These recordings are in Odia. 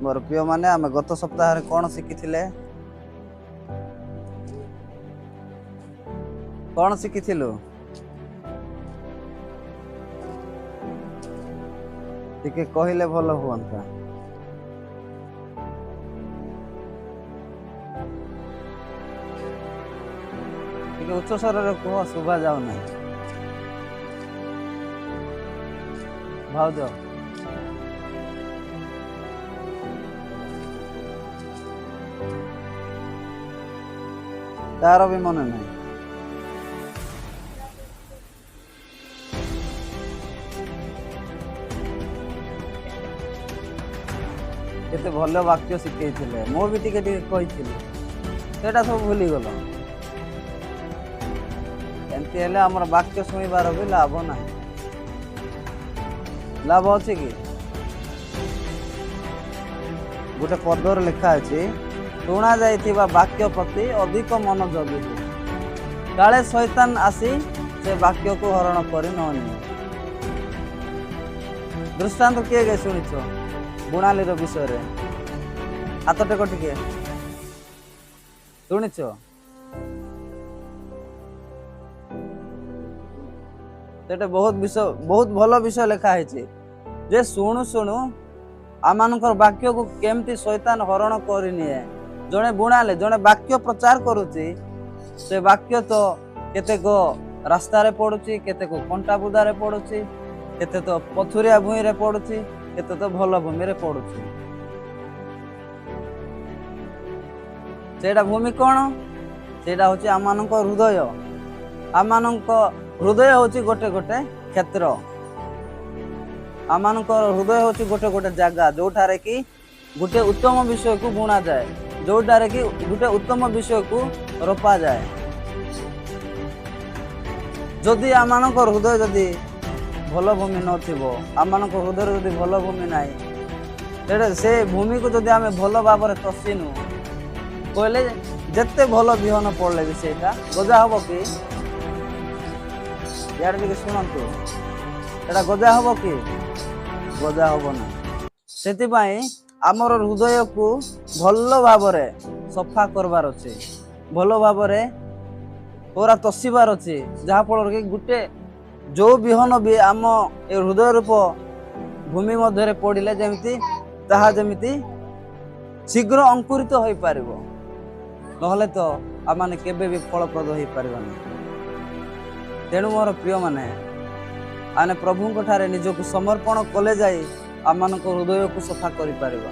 ମୋର ପ୍ରିୟମାନେ, ଆମେ ଗତ ସପ୍ତାହରେ କ'ଣ ଶିଖିଥିଲେ? କ'ଣ ଶିଖିଥିଲୁ ଟିକେ କହିଲେ ଭଲ ହୁଅନ୍ତା। ଟିକେ ଉଚ୍ଚ ସ୍ୱରରେ କୁହ, ଶୁଭା ଯାଉନାହିଁ। ଭାଉଜ, ତାର ବି ମନେ ନାହିଁ। କେତେ ଭଲ ବାକ୍ୟ ଶିଖେଇଥିଲେ, ମୁଁ ବି ଟିକେ ଟିକେ କହିଥିଲି, ସେଇଟା ସବୁ ଭୁଲିଗଲ। ଏମିତି ହେଲେ ଆମର ବାକ୍ୟ ଶୁଣିବାର ବି ଲାଭ ନାହିଁ। ଲାଭ ଅଛି କି? ଗୋଟେ ପଦରେ ଲେଖା ଅଛି, ଶୁଣା ଯାଇଥିବା ବାକ୍ୟ ପ୍ରତି ଅଧିକ ମନୋଯୋଗୀ ହୁଅ, କାଳେ ଶୈତାନ ଆସି ସେ ବାକ୍ୟକୁ ହରଣ କରି ନ ନିଏ। ଦୃଷ୍ଟାନ୍ତ କିଏ କିଏ ଶୁଣିଛ ବୁଣାଲିର ବିଷୟରେ? ହାତ ଟେକ ଟିକେ। ଶୁଣିଛ? ସେଟା ବହୁତ ବିଷୟ, ବହୁତ ଭଲ ବିଷୟ ଲେଖା ହେଇଛି ଯେ ଶୁଣୁ ଶୁଣୁ ଆମମାନଙ୍କର ବାକ୍ୟକୁ କେମିତି ଶୈତାନ ହରଣ କରିନିଏ। ଜଣେ ବୁଣାଲେ, ଜଣେ ବାକ୍ୟ ପ୍ରଚାର କରୁଛି, ସେ ବାକ୍ୟ ତ କେତେକ ରାସ୍ତାରେ ପଡୁଛି, କେତେକ କଣ୍ଟା ବୁଦାରେ ପଡୁଛି, କେତେ ତ ପଥୁରିଆ ଭୂଇଁରେ ପଡୁଛି, କେତେ ତ ଭଲ ଭୂମିରେ ପଡୁଛି। ସେଇଟା ଭୂମି କ'ଣ? ସେଇଟା ହଉଛି ଆମମାନଙ୍କ ହୃଦୟ। ଆମମାନଙ୍କ ହୃଦୟ ହଉଛି ଗୋଟେ ଗୋଟେ କ୍ଷେତ୍ର। ଆମମାନଙ୍କର ହୃଦୟ ହଉଛି ଗୋଟେ ଗୋଟେ ଜାଗା ଯୋଉଠାରେ କି ଗୋଟେ ଉତ୍ତମ ବିଷୟକୁ ବୁଣାଯାଏ, ଯୋଉଠାରେ କି ଗୋଟେ ଉତ୍ତମ ବିଷୟକୁ ରୋପାଯାଏ। ଯଦି ଆମମାନଙ୍କ ହୃଦୟ ଯଦି ଭଲ ଭୂମି ନଥିବ, ଆମମାନଙ୍କ ହୃଦୟରେ ଯଦି ଭଲ ଭୂମି ନାହିଁ, ସେଇଟା ସେ ଭୂମିକୁ ଯଦି ଆମେ ଭଲ ଭାବରେ ତଷିନୁ କହିଲେ ଯେତେ ଭଲ ବିହନ ପଡ଼ିଲେ ବି ସେଇଟା ଗଜା ହବ କି? ଇଆଡ଼େ ଟିକେ ଶୁଣନ୍ତୁ, ସେଇଟା ଗଜା ହବ କି? ଗଜା ହବ ନା। ସେଥିପାଇଁ ଆମର ହୃଦୟକୁ ଭଲ ଭାବରେ ସଫା କରିବାର ଅଛି, ଭଲ ଭାବରେ ପୁରା ତଷିବାର ଅଛି, ଯାହାଫଳରେ କି ଗୋଟେ ଯୋଉ ବିହନ ବି ଆମ ଏ ହୃଦୟ ରୂପ ଭୂମି ମଧ୍ୟରେ ପଡ଼ିଲେ ଯେମିତି ତାହା ଯେମିତି ଶୀଘ୍ର ଅଙ୍କୁରିତ ହୋଇପାରିବ। ନହେଲେ ତ ଆମମାନେ କେବେ ବି ଫଳପ୍ରଦ ହେଇପାରିବାନି। ତେଣୁ ମୋର ପ୍ରିୟମାନେ, ଆମେ ପ୍ରଭୁଙ୍କ ଠାରେ ନିଜକୁ ସମର୍ପଣ କଲେ ଯାଇ ଆମମାନଙ୍କ ହୃଦୟକୁ ସଫା କରିପାରିବା।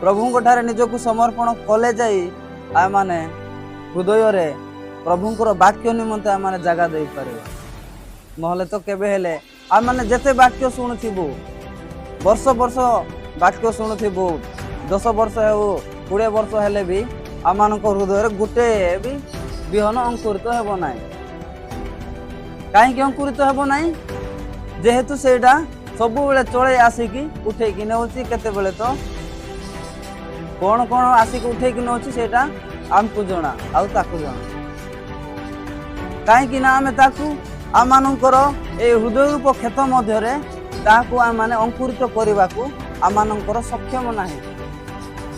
ପ୍ରଭୁଙ୍କ ଠାରେ ନିଜକୁ ସମର୍ପଣ କଲେ ଯାଇ ଆମମାନେ ହୃଦୟରେ ପ୍ରଭୁଙ୍କର ବାକ୍ୟ ନିମନ୍ତେ ଆମମାନେ ଜାଗା ଦେଇପାରିବା। ନହେଲେ ତ କେବେ ହେଲେ ଆମମାନେ ଯେତେ ବାକ୍ୟ ଶୁଣୁଥିବୁ, ବର୍ଷ ବର୍ଷ ବାକ୍ୟ ଶୁଣୁଥିବୁ, 10 ବର୍ଷ ହେଉ 20 ବର୍ଷ ହେଲେ ବି ଆମମାନଙ୍କ ହୃଦୟରେ ଗୋଟେ ବି ବିହନ ଅଙ୍କୁରିତ ହେବ ନାହିଁ। କାହିଁକି ଅଙ୍କୁରିତ ହେବ ନାହିଁ? ଯେହେତୁ ସେଇଟା ସବୁବେଳେ ଚଳେଇ ଆସିକି ଉଠେଇକି ନେଉଛି, କେତେବେଳେ ତ କ'ଣ କ'ଣ ଆସିକି ଉଠେଇକି ନେଉଛି ସେଇଟା ଆମକୁ ଜଣା ଆଉ ତାକୁ ଜଣା। କାହିଁକି ନା ଆମେ ତାକୁ ଆମମାନଙ୍କର ଏଇ ହୃଦୟ ରୂପ କ୍ଷେତ ମଧ୍ୟରେ ତାହାକୁ ଆମମାନେ ଅଙ୍କୁରିତ କରିବାକୁ ଆମମାନଙ୍କର ସକ୍ଷମ ନାହିଁ।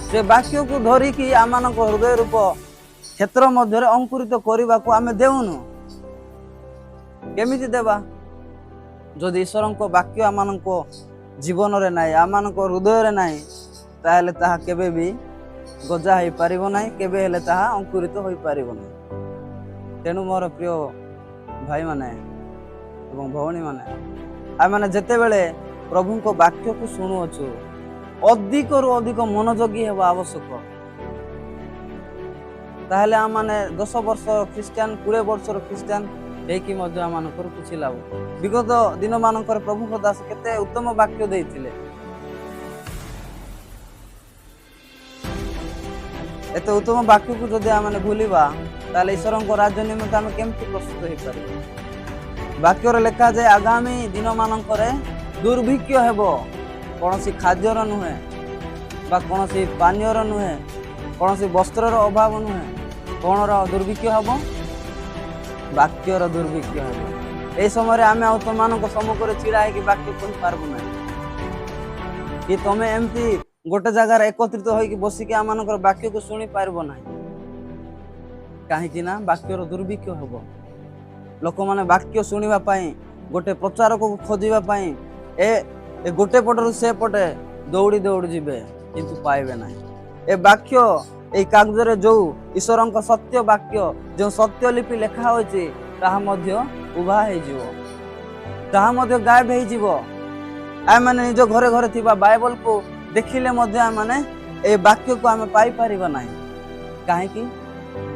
ସେ ବାକ୍ୟକୁ ଧରିକି ଆମମାନଙ୍କ ହୃଦୟ ରୂପ କ୍ଷେତ୍ର ମଧ୍ୟରେ ଅଙ୍କୁରିତ କରିବାକୁ ଆମେ ଦେଉନୁ। କେମିତି ଦେବା ଯଦି ଈଶ୍ୱରଙ୍କ ବାକ୍ୟ ଆମମାନଙ୍କ ଜୀବନରେ ନାହିଁ, ଆମମାନଙ୍କ ହୃଦୟରେ ନାହିଁ? ତାହେଲେ ତାହା କେବେ ବି ଗଜା ହେଇପାରିବ ନାହିଁ, କେବେ ହେଲେ ତାହା ଅଙ୍କୁରିତ ହୋଇପାରିବ ନାହିଁ। ତେଣୁ ମୋର ପ୍ରିୟ ଭାଇମାନେ ଏବଂ ଭଉଣୀମାନେ, ଆମେମାନେ ଯେତେବେଳେ ପ୍ରଭୁଙ୍କ ବାକ୍ୟକୁ ଶୁଣୁଅଛୁ, ଅଧିକରୁ ଅଧିକ ମନୋଯୋଗୀ ହେବା ଆବଶ୍ୟକ। ତାହେଲେ ଆମମାନେ 10 ବର୍ଷ ଖ୍ରୀଷ୍ଟିଆନ, 20 ବର୍ଷର ଖ୍ରୀଷ୍ଟିଆନ ହେଇକି ମଧ୍ୟ ଆମମାନଙ୍କର କିଛି ଲାଭ। ବିଗତ ଦିନମାନଙ୍କରେ ପ୍ରଭୁଙ୍କ ଦାସ କେତେ ଉତ୍ତମ ବାକ୍ୟ ଦେଇଥିଲେ। ଏତେ ଉତ୍ତମ ବାକ୍ୟକୁ ଯଦି ଆମେ ଭୁଲିବା, ତାହେଲେ ଈଶ୍ୱରଙ୍କ ରାଜ୍ୟ ନିମନ୍ତେ ଆମେ କେମିତି ପ୍ରସ୍ତୁତ ହେଇପାରିବା? ବାକ୍ୟରେ ଲେଖାଯାଏ, ଆଗାମୀ ଦିନମାନଙ୍କରେ ଦୁର୍ଭିକ୍ଷ ହେବ, କୌଣସି ଖାଦ୍ୟର ନୁହେଁ ବା କୌଣସି ପାନୀୟର ନୁହେଁ, କୌଣସି ବସ୍ତ୍ରର ଅଭାବ ନୁହେଁ। କ'ଣର ଦୁର୍ଭିକ୍ଷ ହେବ? ବାକ୍ୟର ଦୁର୍ଭିକ୍ଷ ହେବ। ଏହି ସମୟରେ ଆମେ ଆଉ ତୁମମାନଙ୍କ ସମ୍ମୁଖରେ ଛିଡ଼ା ହେଇକି ବାକ୍ୟ କହିପାରିବୁ ନାହିଁ। କି ତମେ ଏମିତି ଗୋଟେ ଜାଗାରେ ଏକତ୍ରିତ ହୋଇକି ବସିକି ଆମମାନଙ୍କର ବାକ୍ୟକୁ ଶୁଣି ପାରିବ ନାହିଁ। କାହିଁକି ନା ବାକ୍ୟର ଦୁର୍ଭିକ୍ଷ ହେବ। ଲୋକମାନେ ବାକ୍ୟ ଶୁଣିବା ପାଇଁ, ଗୋଟେ ପ୍ରଚାରକକୁ ଖୋଜିବା ପାଇଁ ଏ ଗୋଟେ ପଟରୁ ସେ ପଟେ ଦୌଡ଼ି ଦୌଡ଼ି ଯିବେ, କିନ୍ତୁ ପାଇବେ ନାହିଁ। ଏ ବାକ୍ୟ, ଏଇ କାଗଜରେ ଯୋଉ ଈଶ୍ୱରଙ୍କ ସତ୍ୟ ବାକ୍ୟ, ଯେଉଁ ସତ୍ୟ ଲିପି ଲେଖା ହୋଇଛି, ତାହା ମଧ୍ୟ ଉଭା ହେଇଯିବ, ତାହା ମଧ୍ୟ ଗାୟବ ହେଇଯିବ। ଆମେମାନେ ନିଜ ଘରେ ଘରେ ଥିବା ବାଇବଲକୁ ଦେଖିଲେ ମଧ୍ୟ ଆମେମାନେ ଏ ବାକ୍ୟକୁ ଆମେ ପାଇପାରିବା ନାହିଁ। କାହିଁକି?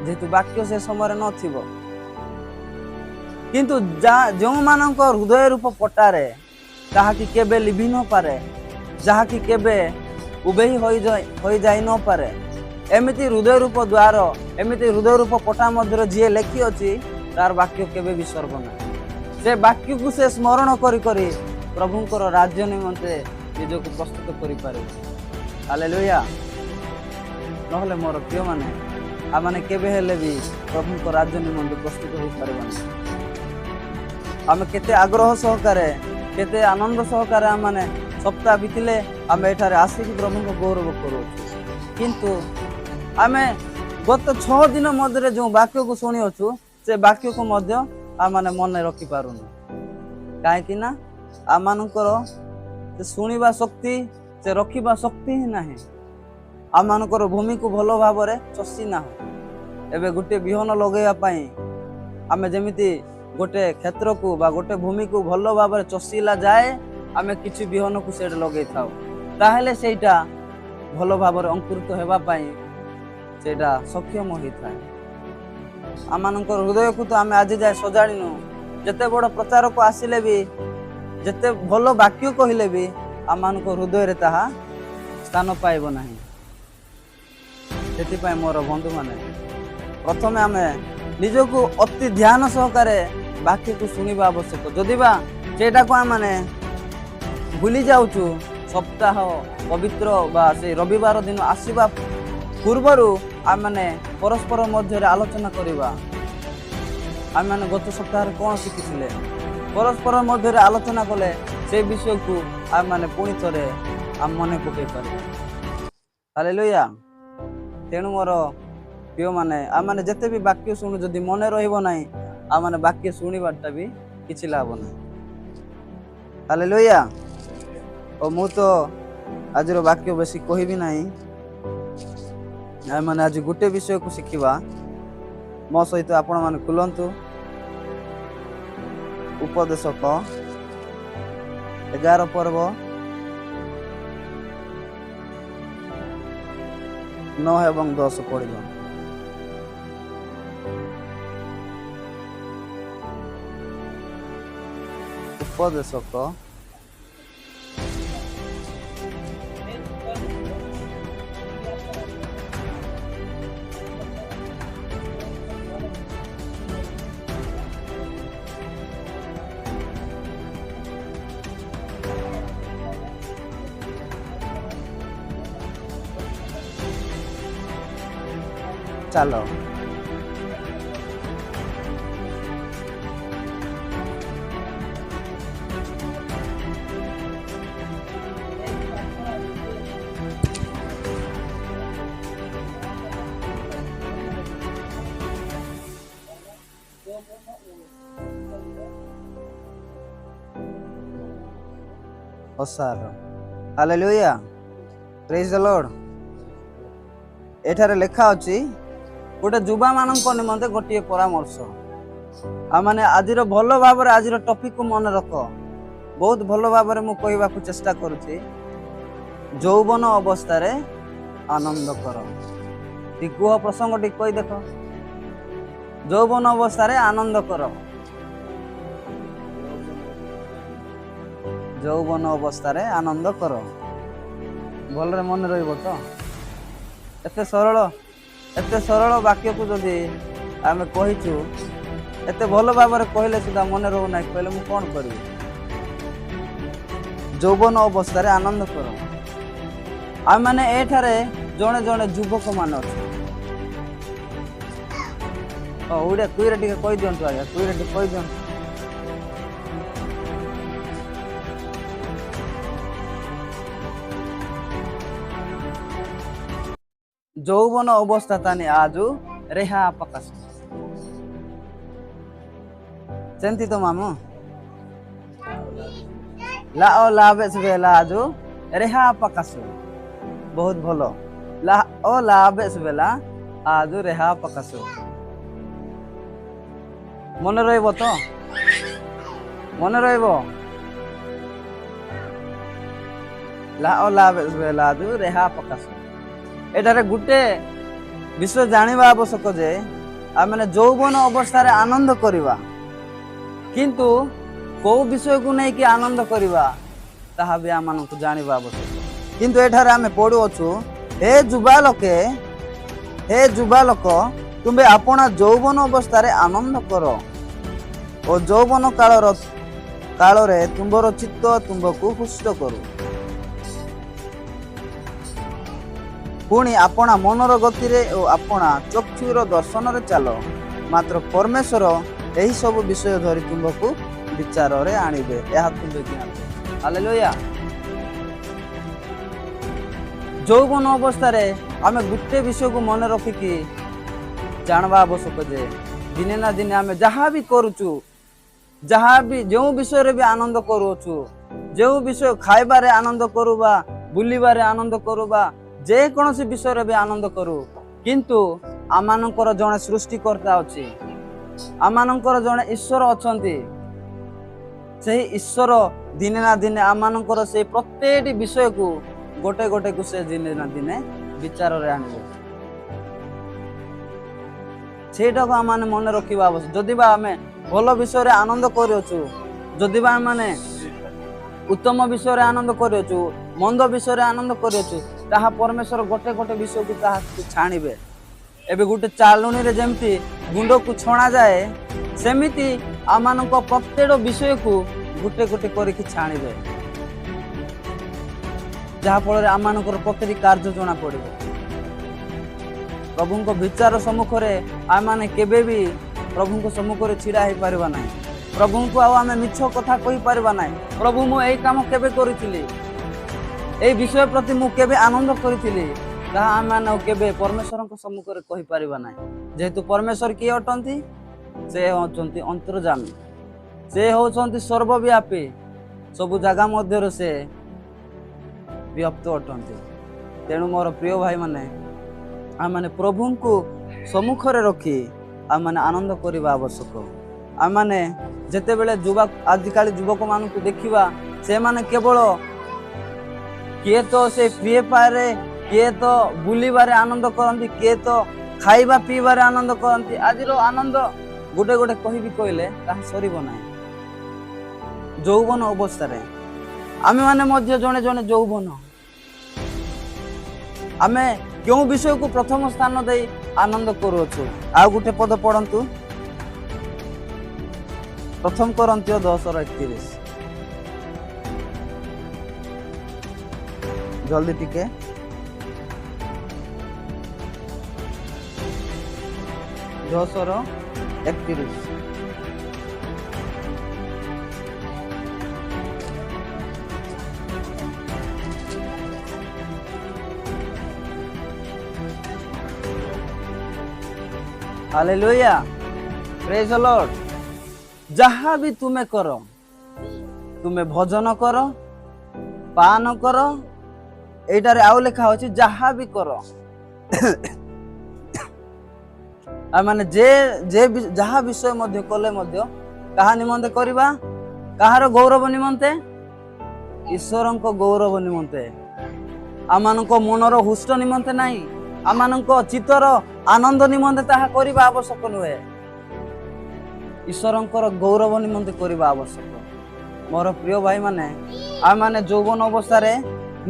ଯେହେତୁ ବାକ୍ୟ ସେ ସମୟରେ ନଥିବ। କିନ୍ତୁ ଯେଉଁମାନଙ୍କ ହୃଦୟ ରୂପ ପଟାରେ ତାହାକି କେବେ ଲିଭି ନପାରେ, ଯାହାକି କେବେ ଉଭେଇ ହୋଇଯାଇ ନପାରେ, ଏମିତି ହୃଦୟ ରୂପ ଦ୍ୱାର, ଏମିତି ହୃଦୟ ରୂପ ପଟା ମଧ୍ୟରେ ଯିଏ ଲେଖିଅଛି, ତାର ବାକ୍ୟ କେବେ ବି ସର୍ବ ନାହିଁ। ସେ ବାକ୍ୟକୁ ସେ ସ୍ମରଣ କରି କରି ପ୍ରଭୁଙ୍କର ରାଜ୍ୟ ନିମନ୍ତେ ନିଜକୁ ପ୍ରସ୍ତୁତ କରିପାରିବ। ହାଲେଲୁୟା। ନହେଲେ ମୋର ପ୍ରିୟମାନେ, ଆମମାନେ କେବେ ହେଲେ ବି ପ୍ରଭୁଙ୍କ ରାଜ୍ୟ ନିମନ୍ତେ ପ୍ରସ୍ତୁତ ହୋଇପାରିବାନି। ଆମେ କେତେ ଆଗ୍ରହ ସହକାରେ, କେତେ ଆନନ୍ଦ ସହକାରେ ଆମମାନେ ସପ୍ତାହ ବିତିଲେ ଆମେ ଏଠାରେ ଆସିକି ପ୍ରଭୁଙ୍କ ଗୌରବ କରୁଅଛୁ, କିନ୍ତୁ ଆମେ ଗତ 6 ଦିନ ମଧ୍ୟରେ ଯେଉଁ ବାକ୍ୟକୁ ଶୁଣିଅଛୁ, ସେ ବାକ୍ୟକୁ ମଧ୍ୟ ଆମମାନେ ମନେ ରଖିପାରୁନୁ। କାହିଁକି ନା ଆମମାନଙ୍କର ସେ ଶୁଣିବା ଶକ୍ତି, ସେ ରଖିବା ଶକ୍ତି ହିଁ ନାହିଁ। ଆମମାନଙ୍କର ଭୂମିକୁ ଭଲ ଭାବରେ ଚଷି ନାହୁଁ। ଏବେ ଗୋଟେ ବିହନ ଲଗେଇବା ପାଇଁ ଆମେ ଯେମିତି ଗୋଟେ କ୍ଷେତ୍ରକୁ ବା ଗୋଟେ ଭୂମିକୁ ଭଲ ଭାବରେ ଚଷିଲା ଯାଏ ଆମେ କିଛି ବିହନକୁ ସେଇଟା ଲଗେଇଥାଉ, ତାହେଲେ ସେଇଟା ଭଲ ଭାବରେ ଅଙ୍କୁରିତ ହେବା ପାଇଁ ସେଇଟା ସକ୍ଷମ ହୋଇଥାଏ। ଆମମାନଙ୍କର ହୃଦୟକୁ ତ ଆମେ ଆଜି ଯାଏ ସଜାଡ଼ିନୁ। ଯେତେ ବଡ଼ ପ୍ରଚାରକ ଆସିଲେ ବି, ଯେତେ ଭଲ ବାକ୍ୟ କହିଲେ ବି, ଆମମାନଙ୍କ ହୃଦୟରେ ତାହା ସ୍ଥାନ ପାଇବ ନାହିଁ। ସେଥିପାଇଁ ମୋର ବନ୍ଧୁମାନେ, ପ୍ରଥମେ ଆମେ ନିଜକୁ ଅତି ଧ୍ୟାନ ସହକାରେ ବାକ୍ୟକୁ ଶୁଣିବା ଆବଶ୍ୟକ। ଯଦି ବା ସେଇଟାକୁ ଆମେମାନେ ଭୁଲି ଯାଉଛୁ, ସପ୍ତାହ ପବିତ୍ର ବା ସେଇ ରବିବାର ଦିନ ଆସିବା ପୂର୍ବରୁ ଆମେମାନେ ପରସ୍ପର ମଧ୍ୟରେ ଆଲୋଚନା କରିବା। ଆମେମାନେ ଗତ ସପ୍ତାହରେ କ'ଣ ଶିଖିଥିଲେ, ପରସ୍ପର ମଧ୍ୟରେ ଆଲୋଚନା କଲେ ସେ ବିଷୟକୁ ଆମେମାନେ ପୁଣି ଥରେ ଆମ ମନେ ପକାଇ ପାରିବା। ହାଲେଲୁୟା। ତେଣୁ ମୋର ପ୍ରିୟମାନେ, ଆମେମାନେ ଯେତେ ବି ବାକ୍ୟ ଶୁଣୁ, ଯଦି ମନେ ରହିବ ନାହିଁ, ଆମେମାନେ ବାକ୍ୟ ଶୁଣିବାଟା ବି କିଛି ଲାଭ ନାହିଁ। ହାଲେଲୁୟା। ଓ ମୁଁ ତ ଆଜିର ବାକ୍ୟ ବେଶୀ କହିବି ନାହିଁ। ଆମେମାନେ ଆଜି ଗୋଟେ ବିଷୟକୁ ଶିଖିବା। ମୋ ସହିତ ଆପଣମାନେ ଖୋଲନ୍ତୁ ଉପଦେଶକ 11 ପର୍ବ 9 ଏବଂ 10 ପଢ଼ିବା। ଉପଦେଶକ ଚାଲ। ଅସାର। ହାଲେଲୁୟା, ପ୍ରେଜ ଦ ଲର୍ଡ। ଏଠାରେ ଲେଖା ଅଛି ଗୋଟେ ଯୁବାମାନଙ୍କ ନିମନ୍ତେ ଗୋଟିଏ ପରାମର୍ଶ। ଆଉ ଆଜିର ଭଲ ଭାବରେ ଆଜିର ଟପିକକୁ ମନେ ରଖ। ବହୁତ ଭଲ ଭାବରେ ମୁଁ କହିବାକୁ ଚେଷ୍ଟା କରୁଛି। ଯୌବନ ଅବସ୍ଥାରେ ଆନନ୍ଦ କର। ଟିକେ କୁହ, ପ୍ରସଙ୍ଗ ଟିକେ କହି ଦେଖ। ଯୌବନ ଅବସ୍ଥାରେ ଆନନ୍ଦ କର। ଯୌବନ ଅବସ୍ଥାରେ ଆନନ୍ଦ କର। ଭଲରେ ମନେ ରହିବ ତ? ଏତେ ସରଳ, ଏତେ ସରଳ ବାକ୍ୟକୁ ଯଦି ଆମେ କହିଛୁ, ଏତେ ଭଲ ଭାବରେ କହିଲେ ସୁଦ୍ଧା ମନେ ରହୁନାହିଁ କହିଲେ ମୁଁ କ'ଣ କରିବି? ଯୌବନ ଅବସ୍ଥାରେ ଆନନ୍ଦ କର। ଆମେମାନେ ଏଠାରେ ଜଣେ ଜଣେ ଯୁବକମାନେ ଅଛୁ। ହଁ, ଓଡ଼ିଆ କୁଇରେ ଟିକେ କହିଦିଅନ୍ତୁ ଆଜ୍ଞା, କୁଇରେ ଟିକେ କହିଦିଅନ୍ତୁ। ଯୌବନ ଅବସ୍ଥା ତାନି ଆଜୁ ରେହା ପକାଶ। ସେମିତି ତ ମାମୁ, ଲା ଓ ଲାବେସ ବେଲା ଆଜୁ ରେହା ପକାଶ। ବହୁତ ଭଲ। ଲା ଓ ଲାବେସ ବେଲା ଆଜୁ ରେହା ପକାଶ, ମନେ ରହିବ ତ? ମନେ ରହିବ? ଲା ଓ ଲାବେସ ବେଲା ଆଜୁ ରେହା ପକାଶ। ଏଠାରେ ଗୋଟେ ବିଷୟ ଜାଣିବା ଆବଶ୍ୟକ ଯେ ଆମେ ଯୌବନ ଅବସ୍ଥାରେ ଆନନ୍ଦ କରିବା, କିନ୍ତୁ କୋଉ ବିଷୟକୁ ନେଇକି ଆନନ୍ଦ କରିବା ତାହା ବି ଆମମାନଙ୍କୁ ଜାଣିବା ଆବଶ୍ୟକ। କିନ୍ତୁ ଏଠାରେ ଆମେ ପଢୁଅଛୁ, ହେ ଯୁବା ଲୋକେ, ହେ ଯୁବା ଲୋକ, ତୁମ୍ଭେ ଆପଣା ଯୌବନ ଅବସ୍ଥାରେ ଆନନ୍ଦ କର ଓ ଯୌବନ କାଳରେ ତୁମ୍ଭର ଚିତ୍ତ ତୁମ୍ଭକୁ ହୁଷ୍ଟ କରୁ। ପୁଣି ଆପଣା ମନର ଗତିରେ ଓ ଆପଣା ଚକ୍ଷୁର ଦର୍ଶନରେ ଚାଲ, ମାତ୍ର ପରମେଶ୍ୱର ଏହି ସବୁ ବିଷୟ ଧରି ତୁମ୍ଭକୁ ବିଚାରରେ ଆଣିବେ, ଏହା ତୁମ୍ଭେ ଜ୍ଞାତ। ହାଲେଲୁୟା। ଯୌବନ ଅବସ୍ଥାରେ ଆମେ ଗୋଟେ ବିଷୟକୁ ମନେ ରଖିକି ଜାଣିବା ଆବଶ୍ୟକ ଯେ ଦିନେ ନା ଦିନେ ଆମେ ଯାହା ବି କରୁଛୁ, ଯାହା ବି ଯେଉଁ ବିଷୟରେ ବି ଆନନ୍ଦ କରୁଅଛୁ, ଯେଉଁ ବିଷୟ ଖାଇବାରେ ଆନନ୍ଦ କରୁ ବା ବୁଲିବାରେ ଆନନ୍ଦ କରୁ ବା ଯେକୌଣସି ବିଷୟରେ ବି ଆନନ୍ଦ କରୁ, କିନ୍ତୁ ଆମମାନଙ୍କର ଜଣେ ସୃଷ୍ଟିକର୍ତ୍ତା ଅଛି, ଆମମାନଙ୍କର ଜଣେ ଈଶ୍ୱର ଅଛନ୍ତି। ସେହି ଈଶ୍ୱର ଦିନେ ନା ଦିନେ ଆମମାନଙ୍କର ସେଇ ପ୍ରତ୍ୟେକଟି ବିଷୟକୁ ଗୋଟେ ଗୋଟେକୁ ସେ ଦିନେ ନା ଦିନେ ବିଚାରରେ ଆଣିବେ। ସେଇଟାକୁ ଆମମାନେ ମନେ ରଖିବା ଆବଶ୍ୟକ। ଯଦି ବା ଆମେ ଭଲ ବିଷୟରେ ଆନନ୍ଦ କରିଅଛୁ, ଯଦି ବା ଆମମାନେ ଉତ୍ତମ ବିଷୟରେ ଆନନ୍ଦ କରିଅଛୁ, ମନ୍ଦ ବିଷୟରେ ଆନନ୍ଦ କରିଅଛୁ, ତାହା ପରମେଶ୍ୱର ଗୋଟେ ଗୋଟେ ବିଷୟକୁ ତାହାକୁ ଛାଣିବେ। ଏବେ ଗୋଟେ ଚାଲୁଣିରେ ଯେମିତି ଗୁଣ୍ଡକୁ ଛଣାଯାଏ, ସେମିତି ଆମମାନଙ୍କ ପ୍ରତ୍ୟେକ ବିଷୟକୁ ଗୋଟେ ଗୋଟେ କରିକି ଛାଣିବେ, ଯାହାଫଳରେ ଆମମାନଙ୍କର ପ୍ରତିଟି କାର୍ଯ୍ୟ ଜଣା ପଡ଼ିବ। ପ୍ରଭୁଙ୍କ ବିଚାର ସମ୍ମୁଖରେ ଆମମାନେ କେବେ ବି ପ୍ରଭୁଙ୍କ ସମ୍ମୁଖରେ ଛିଡ଼ା ହେଇପାରିବା ନାହିଁ। ପ୍ରଭୁଙ୍କୁ ଆଉ ଆମେ ମିଛ କଥା କହିପାରିବା ନାହିଁ। ପ୍ରଭୁ, ମୁଁ ଏଇ କାମ କେବେ କରିଥିଲି, ଏଇ ବିଷୟ ପ୍ରତି ମୁଁ କେବେ ଆନନ୍ଦ କରିଥିଲି, ତାହା ଆମେମାନେ ଆଉ କେବେ ପରମେଶ୍ୱରଙ୍କ ସମ୍ମୁଖରେ କହିପାରିବା ନାହିଁ। ଯେହେତୁ ପରମେଶ୍ୱର କିଏ ଅଟନ୍ତି? ସେ ହେଉଛନ୍ତି ଅନ୍ତର୍ଯାମୀ, ସେ ହେଉଛନ୍ତି ସର୍ବବ୍ୟାପୀ, ସବୁ ଜାଗା ମଧ୍ୟରେ ସେ ବ୍ୟାପ୍ତ ଅଟନ୍ତି। ତେଣୁ ମୋର ପ୍ରିୟ ଭାଇମାନେ, ଆମେମାନେ ପ୍ରଭୁଙ୍କୁ ସମ୍ମୁଖରେ ରଖି ଆମେମାନେ ଆନନ୍ଦ କରିବା ଆବଶ୍ୟକ। ଆମେମାନେ ଯେତେବେଳେ ଆଜିକାଲି ଯୁବକମାନଙ୍କୁ ଦେଖିବା, ସେମାନେ କେବଳ କିଏ ତ ସେ ଫ୍ରି ଫାୟାରରେ, କିଏ ତ ବୁଲିବାରେ ଆନନ୍ଦ କରନ୍ତି, କିଏ ତ ଖାଇବା ପିଇବାରେ ଆନନ୍ଦ କରନ୍ତି। ଆଜିର ଆନନ୍ଦ ଗୋଟେ ଗୋଟେ କହିବି କହିଲେ ତାହା ସରିବ ନାହିଁ। ଯୌବନ ଅବସ୍ଥାରେ ଆମେମାନେ ମଧ୍ୟ ଜଣେ ଜଣେ ଯୌବନ, ଆମେ କେଉଁ ବିଷୟକୁ ପ୍ରଥମ ସ୍ଥାନ ଦେଇ ଆନନ୍ଦ କରୁଅଛୁ? ଆଉ ଗୋଟେ ପଦ ପଢନ୍ତୁ, ପ୍ରଥମ କରିନ୍ଥୀୟ 10:31, ଜଲ୍ଦି ଟିକେ। 10:31। ହାଲେଲୁୟା, ପ୍ରେଜ ଦ ଲର୍ଡ। ଯାହା ବି ତୁମେ କର, ତୁମେ ଭୋଜନ କର, ପାନ କର, ଏଇଟାରେ ଆଉ ଲେଖା ଅଛି ଯାହା ବି କର, ମାନେ ଯେ ଯେ ଯାହା ବିଷୟ ମଧ୍ୟ କଲେ ମଧ୍ୟ କାହା ନିମନ୍ତେ କରିବା? କାହାର ଗୌରବ ନିମନ୍ତେ? ଈଶ୍ୱରଙ୍କ ଗୌରବ ନିମନ୍ତେ। ଆମମାନଙ୍କ ମନର ହୁଷ୍ଟ ନିମନ୍ତେ ନାହିଁ, ଆମମାନଙ୍କ ଚିତ୍ତର ଆନନ୍ଦ ନିମନ୍ତେ ତାହା କରିବା ଆବଶ୍ୟକ ନୁହେଁ, ଈଶ୍ୱରଙ୍କର ଗୌରବ ନିମନ୍ତେ କରିବା ଆବଶ୍ୟକ। ମୋର ପ୍ରିୟ ଭାଇମାନେ, ଆମେମାନେ ଯୌବନ ଅବସ୍ଥାରେ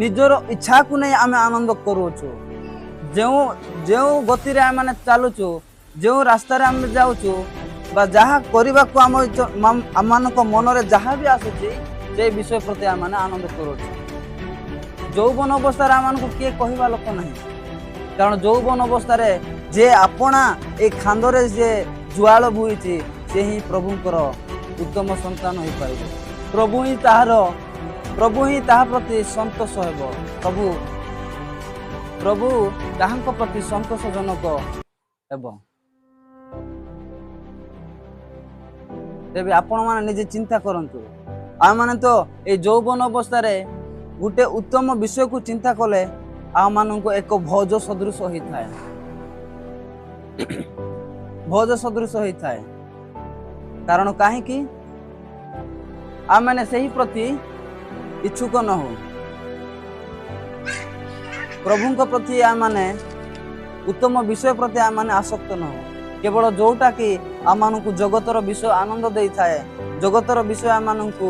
ନିଜର ଇଚ୍ଛାକୁ ନେଇ ଆମେ ଆନନ୍ଦ କରୁଅଛୁ। ଯେଉଁ ଯେଉଁ ଗତିରେ ଆମେମାନେ ଚାଲୁଛୁ, ଯେଉଁ ରାସ୍ତାରେ ଆମେ ଯାଉଛୁ ବା ଯାହା କରିବାକୁ ଆମମାନଙ୍କ ମନରେ ଯାହା ବି ଆସୁଛି, ସେଇ ବିଷୟ ପ୍ରତି ଆମେମାନେ ଆନନ୍ଦ କରୁଅଛୁ। ଯୌବନ ଅବସ୍ଥାରେ ଆମମାନଙ୍କୁ କିଏ କହିବା ଲୋକ ନାହିଁ, କାରଣ ଯୌବନ ଅବସ୍ଥାରେ ଯେ ଆପଣା ଏଇ ଖାନ୍ଦରେ ଯେ ଜୁଆଳ ବୋହିଛି, ସେ ହିଁ ପ୍ରଭୁଙ୍କର ଉତ୍ତମ ସନ୍ତାନ ହୋଇପାରିବ। ପ୍ରଭୁ ହିଁ ତାହା ପ୍ରତି ସନ୍ତୋଷ ହେବ। ପ୍ରଭୁ ପ୍ରଭୁ ତାହାଙ୍କ ପ୍ରତି ସନ୍ତୋଷଜନକ ହେବ। ତେବେ ଆପଣମାନେ ନିଜେ ଚିନ୍ତା କରନ୍ତୁ। ଆମମାନେ ତ ଏଇ ଯୌବନ ଅବସ୍ଥାରେ ଗୋଟେ ଉତ୍ତମ ବିଷୟକୁ ଚିନ୍ତା କଲେ ଆମମାନଙ୍କୁ ଏକ ଭୋଜ ସଦୃଶ ହୋଇଥାଏ, ଭୋଜ ସଦୃଶ ହୋଇଥାଏ। କାରଣ କାହିଁକି ଆମେମାନେ ସେହି ପ୍ରତି ଇଚ୍ଛୁକ ନହଉ। ପ୍ରଭୁଙ୍କ ପ୍ରତି ଆମମାନେ ଉତ୍ତମ ବିଷୟ ପ୍ରତି ଆମମାନେ ଆସକ୍ତ ନହଉ। କେବଳ ଯୋଉଟା କି ଆମମାନଙ୍କୁ ଜଗତର ବିଷୟ ଆନନ୍ଦ ଦେଇଥାଏ, ଜଗତର ବିଷୟ ଆମମାନଙ୍କୁ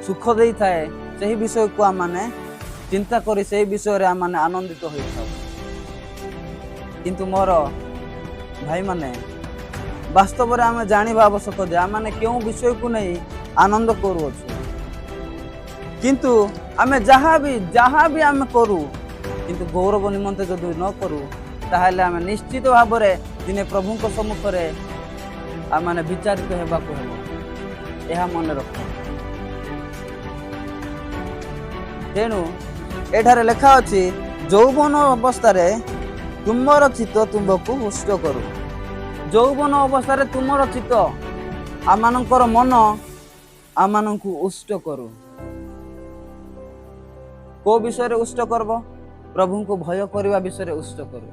ସୁଖ ଦେଇଥାଏ, ସେହି ବିଷୟକୁ ଆମମାନେ ଚିନ୍ତା କରି ସେହି ବିଷୟରେ ଆମମାନେ ଆନନ୍ଦିତ ହୋଇଥାଉ। କିନ୍ତୁ ମୋର ଭାଇମାନେ, ବାସ୍ତବରେ ଆମେ ଜାଣିବା ଆବଶ୍ୟକ ଯେ ଆମମାନେ କେଉଁ ବିଷୟକୁ ନେଇ ଆନନ୍ଦ କରୁଅଛୁ। କିନ୍ତୁ ଆମେ ଯାହା ବି ଆମେ କରୁ, କିନ୍ତୁ ଗୌରବ ନିମନ୍ତେ ଯଦି ନ କରୁ, ତାହେଲେ ଆମେ ନିଶ୍ଚିତ ଭାବରେ ଦିନେ ପ୍ରଭୁଙ୍କ ସମ୍ମୁଖରେ ଆମମାନେ ବିଚାରିତ ହେବାକୁ ହେବ। ଏହା ମନେ ରଖ। ତେଣୁ ଏଠାରେ ଲେଖା ଅଛି, ଯୌବନ ଅବସ୍ଥାରେ ତୁମର ଚିତ୍ତ ତୁମ୍ଭକୁ ହୁଷ୍ଟ କରୁ। ଯୌବନ ଅବସ୍ଥାରେ ତୁମର ଚିତ୍ତ, ଆମମାନଙ୍କର ମନ ଆମମାନଙ୍କୁ ଉଷ୍ଟ କରୁ। କୋଉ ବିଷୟରେ ଉଷ୍ଟ କରିବ? ପ୍ରଭୁଙ୍କୁ ଭୟ କରିବା ବିଷୟରେ ଉଷ୍ଟ କରୁ।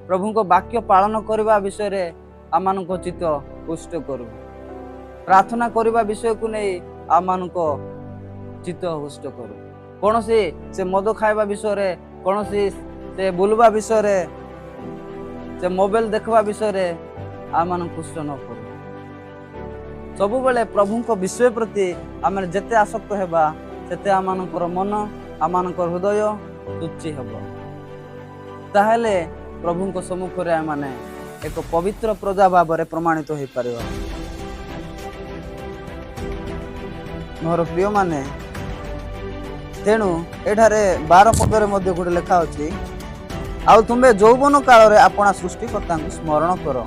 ପ୍ରଭୁଙ୍କ ବାକ୍ୟ ପାଳନ କରିବା ବିଷୟରେ ଆମମାନଙ୍କ ଚିତ୍ତ ଉଷ୍ଟ କରୁ। ପ୍ରାର୍ଥନା କରିବା ବିଷୟକୁ ନେଇ ଆମମାନଙ୍କ ଚିତ୍ତ ହୁଷ୍ଟ କରୁ। କୌଣସି ସେ ମଦ ଖାଇବା ବିଷୟରେ, କୌଣସି ସେ ବୁଲିବା ବିଷୟରେ, ସେ ମୋବାଇଲ ଦେଖିବା ବିଷୟରେ ଆମମାନଙ୍କୁ ଉଷ୍ଟ ନ କରୁ। ସବୁବେଳେ ପ୍ରଭୁଙ୍କ ବିଷୟ ପ୍ରତି ଆମେ ଯେତେ ଆସକ୍ତ ହେବା, ସେତେ ଆମମାନଙ୍କର ମନ, ଆମମାନଙ୍କର ହୃଦୟ ତୁଚି ହେବ। ତାହେଲେ ପ୍ରଭୁଙ୍କ ସମ୍ମୁଖରେ ଆମେମାନେ ଏକ ପବିତ୍ର ପ୍ରଜା ଭାବରେ ପ୍ରମାଣିତ ହୋଇପାରିବା। ମୋର ପ୍ରିୟମାନେ, ତେଣୁ ଏଠାରେ 12 ପଦରେ ମଧ୍ୟ ଗୋଟେ ଲେଖା ଅଛି, ଆଉ ତୁମ୍ଭେ ଯୌବନ କାଳରେ ଆପଣା ସୃଷ୍ଟିକର୍ତ୍ତାଙ୍କୁ ସ୍ମରଣ କର,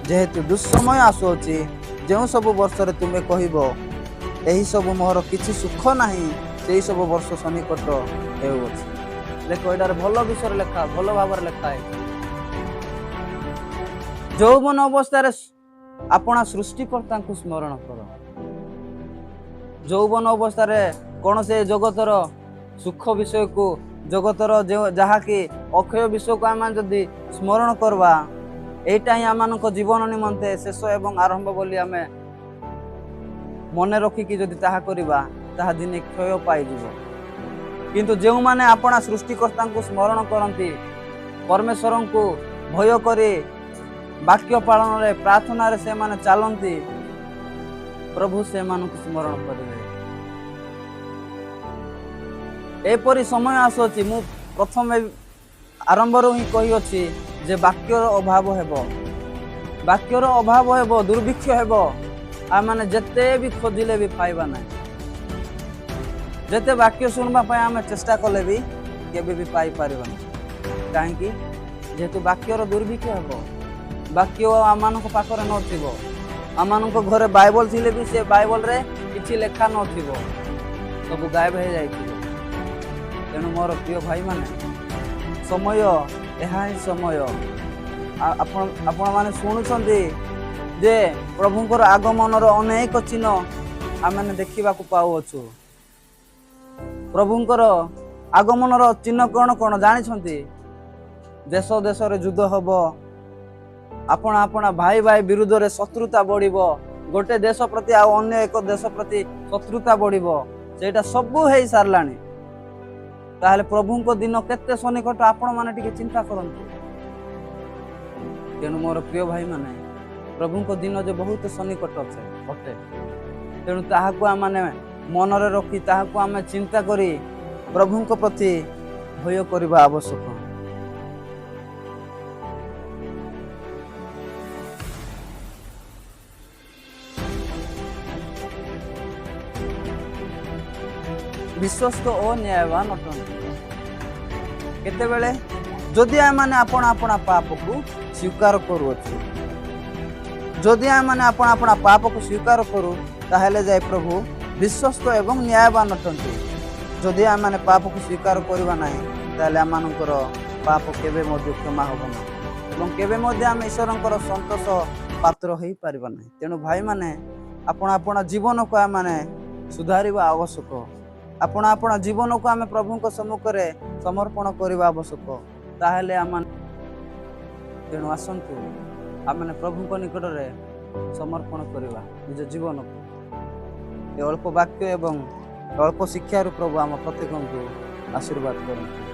ଯେହେତୁ ଦୁଃସମୟ ଆସୁଅଛି, ଯେଉଁ ସବୁ ବର୍ଷରେ ତୁମେ କହିବ ଏହି ସବୁ ମୋହର କିଛି ସୁଖ ନାହିଁ, ସେହି ସବୁ ବର୍ଷ ସନ୍ନିକଟ ହେଉଅଛି। ଦେଖ, ଏଠାରେ ଭଲ ବିଷୟରେ ଲେଖା, ଭଲ ଭାବରେ ଲେଖା ହେଇଛି। ଯୌବନ ଅବସ୍ଥାରେ ଆପଣା ସୃଷ୍ଟିକର୍ତ୍ତାଙ୍କୁ ସ୍ମରଣ କର। ଯୌବନ ଅବସ୍ଥାରେ କୌଣସି ଜଗତର ସୁଖ ବିଷୟକୁ, ଜଗତର ଯେଉଁ ଯାହାକି ଅକ୍ଷୟ ବିଷୟକୁ ଆମେ ଯଦି ସ୍ମରଣ କରିବା, ଏଇଟା ହିଁ ଆମମାନଙ୍କ ଜୀବନ ନିମନ୍ତେ ଶେଷ ଏବଂ ଆରମ୍ଭ ବୋଲି ଆମେ ମନେ ରଖିକି ଯଦି ତାହା କରିବା, ତାହା ଦିନେ କ୍ଷୟ ପାଇଯିବ। କିନ୍ତୁ ଯେଉଁମାନେ ଆପଣା ସୃଷ୍ଟିକର୍ତ୍ତାଙ୍କୁ ସ୍ମରଣ କରନ୍ତି, ପରମେଶ୍ୱରଙ୍କୁ ଭୟ କରି ବାକ୍ୟ ପାଳନରେ ପ୍ରାର୍ଥନାରେ ସେମାନେ ଚାଲନ୍ତି, ପ୍ରଭୁ ସେମାନଙ୍କୁ ସ୍ମରଣ କରିବେ। ଏପରି ସମୟ ଆସୁଅଛି, ମୁଁ ପ୍ରଥମେ ଆରମ୍ଭରୁ ହିଁ କହିଅଛି ଯେ ବାକ୍ୟର ଅଭାବ ହେବ, ବାକ୍ୟର ଅଭାବ ହେବ, ଦୁର୍ଭିକ୍ଷ ହେବ। ଆମେମାନେ ଯେତେ ବି ଖୋଜିଲେ ବି ପାଇବା ନାହିଁ। ଯେତେ ବାକ୍ୟ ଶୁଣିବା ପାଇଁ ଆମେ ଚେଷ୍ଟା କଲେ ବି କେବେ ବି ପାଇପାରିବା ନାହିଁ। କାହିଁକି? ଯେହେତୁ ବାକ୍ୟର ଦୁର୍ଭିକ୍ଷ ହେବ, ବାକ୍ୟ ଆମମାନଙ୍କ ପାଖରେ ନଥିବ। ଆମମାନଙ୍କ ଘରେ ବାଇବଲ ଥିଲେ ବି ସେ ବାଇବଲରେ କିଛି ଲେଖା ନଥିବ, ସବୁ ଗାୟବ ହେଇଯାଇଥିବ। ତେଣୁ ମୋର ପ୍ରିୟ ଭାଇମାନେ, ସମୟ ଏହା ହିଁ ସମୟ। ଆପଣମାନେ ଶୁଣୁଛନ୍ତି ଯେ ପ୍ରଭୁଙ୍କର ଆଗମନର ଅନେକ ଚିହ୍ନ ଆମେମାନେ ଦେଖିବାକୁ ପାଉଅଛୁ। ପ୍ରଭୁଙ୍କର ଆଗମନର ଚିହ୍ନ କ'ଣ କ'ଣ ଜାଣିଛନ୍ତି? ଦେଶ ଦେଶରେ ଯୁଦ୍ଧ ହବ, ଆପଣା ଆପଣା ଭାଇ ଭାଇ ବିରୁଦ୍ଧରେ ଶତ୍ରୁତା ବଢ଼ିବ, ଗୋଟେ ଦେଶ ପ୍ରତି ଆଉ ଅନ୍ୟ ଏକ ଦେଶ ପ୍ରତି ଶତ୍ରୁତା ବଢ଼ିବ। ସେଇଟା ସବୁ ହେଇ ସାରିଲାଣି। ତାହେଲେ ପ୍ରଭୁଙ୍କ ଦିନ କେତେ ସନ୍ନିକଟ, ଆପଣମାନେ ଟିକେ ଚିନ୍ତା କରନ୍ତୁ। ତେଣୁ ମୋର ପ୍ରିୟ ଭାଇମାନେ, ପ୍ରଭୁଙ୍କ ଦିନ ଯେ ବହୁତ ସନ୍ନିକଟ ଅଟେ, ତେଣୁ ତାହାକୁ ଆମମାନେ ମନରେ ରଖି, ତାହାକୁ ଆମେ ଚିନ୍ତା କରି ପ୍ରଭୁଙ୍କ ପ୍ରତି ଭୟ କରିବା ଆବଶ୍ୟକ। ବିଶ୍ୱସ୍ତ ଓ ନ୍ୟାୟବାନ ଅଟନ୍ତି। କେତେବେଳେ ଯଦି ଆମେମାନେ ଆପଣା ଆପଣା ପାପକୁ ସ୍ୱୀକାର କରୁଅଛୁ, ଯଦି ଆମେମାନେ ଆପଣା ଆପଣା ପାପକୁ ସ୍ୱୀକାର କରୁ, ତାହେଲେ ଯାଇ ପ୍ରଭୁ ବିଶ୍ୱସ୍ତ ଏବଂ ନ୍ୟାୟବାନ ଅଟନ୍ତି। ଯଦି ଆମେମାନେ ପାପକୁ ସ୍ୱୀକାର କରିବା ନାହିଁ, ତାହେଲେ ଆମମାନଙ୍କର ପାପ କେବେ ମଧ୍ୟ କ୍ଷମା ହେବ ନାହିଁ ଏବଂ କେବେ ମଧ୍ୟ ଆମେ ଈଶ୍ୱରଙ୍କର ସନ୍ତୋଷ ପାତ୍ର ହେଇପାରିବା ନାହିଁ। ତେଣୁ ଭାଇମାନେ, ଆପଣ ଆପଣା ଜୀବନକୁ ଆମେ ସୁଧାରିବା ଆବଶ୍ୟକ। ଆପଣ ଆପଣା ଜୀବନକୁ ଆମେ ପ୍ରଭୁଙ୍କ ସମ୍ମୁଖରେ ସମର୍ପଣ କରିବା ଆବଶ୍ୟକ। ତାହେଲେ ଆମେ, ତେଣୁ ଆସନ୍ତୁ ଆମେ ପ୍ରଭୁଙ୍କ ନିକଟରେ ସମର୍ପଣ କରିବା ନିଜ ଜୀବନକୁ। ଏ ଅଳ୍ପ ବାକ୍ୟ ଏବଂ ଅଳ୍ପ ଶିକ୍ଷାରୁ ପ୍ରଭୁ ଆମ ପ୍ରତ୍ୟେକଙ୍କୁ ଆଶୀର୍ବାଦ କରନ୍ତୁ।